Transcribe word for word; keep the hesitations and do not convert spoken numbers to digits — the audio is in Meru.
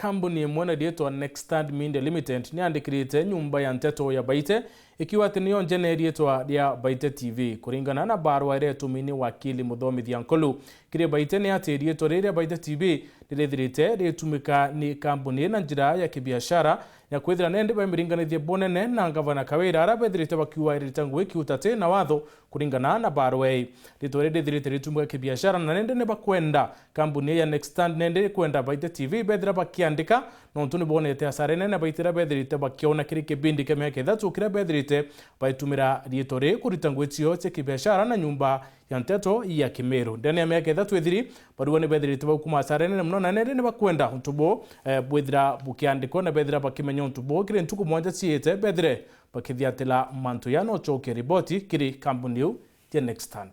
Kambuni imwe na riitwa Next Stand Media Limited niandikirite nyumba ya nteto ya Baite ikiuga ati niyo njene riitwa ria Baite T V. Kuringana na barua iria itumi ni wakili Muthomithia Nkulu kiri Baite, ni ati riitwa riri ria Baite T V nirithirite ritumika ni kambuni na njira ya kibiashara ya kwithira nende baimiringanithie bunene na ngavana Kawira, aria bethirite bakiuga irita ngugi kiutati na watho. Kuringana na barua ii, riitwa riri rithirite ritumika kibiashara na nende ni bakwenda kambuni ya Next Stand nende ikwenda Baite T V bethira bakiandika, nontu ni bonete asara inene Baite iria bethirite bakiona kiri kibindi kia miaka ithatu kiria bethirite baitumira riitwa riri kurita ngugi cio cia kibiashara na nyumba ya nteto ya Kimiru. Ndene ya miaka ithatu ithiri, barua ni bethirite baukuma asara inene mono na nende ni bakwenda untu buu, eh, bwithira bukiandikwa na bethira bakimenya untu buu kiri ntuku mwanja ciite bethire bakithiatila mantu ya no cokia riboti kiri kambuni iu ya Next Stand.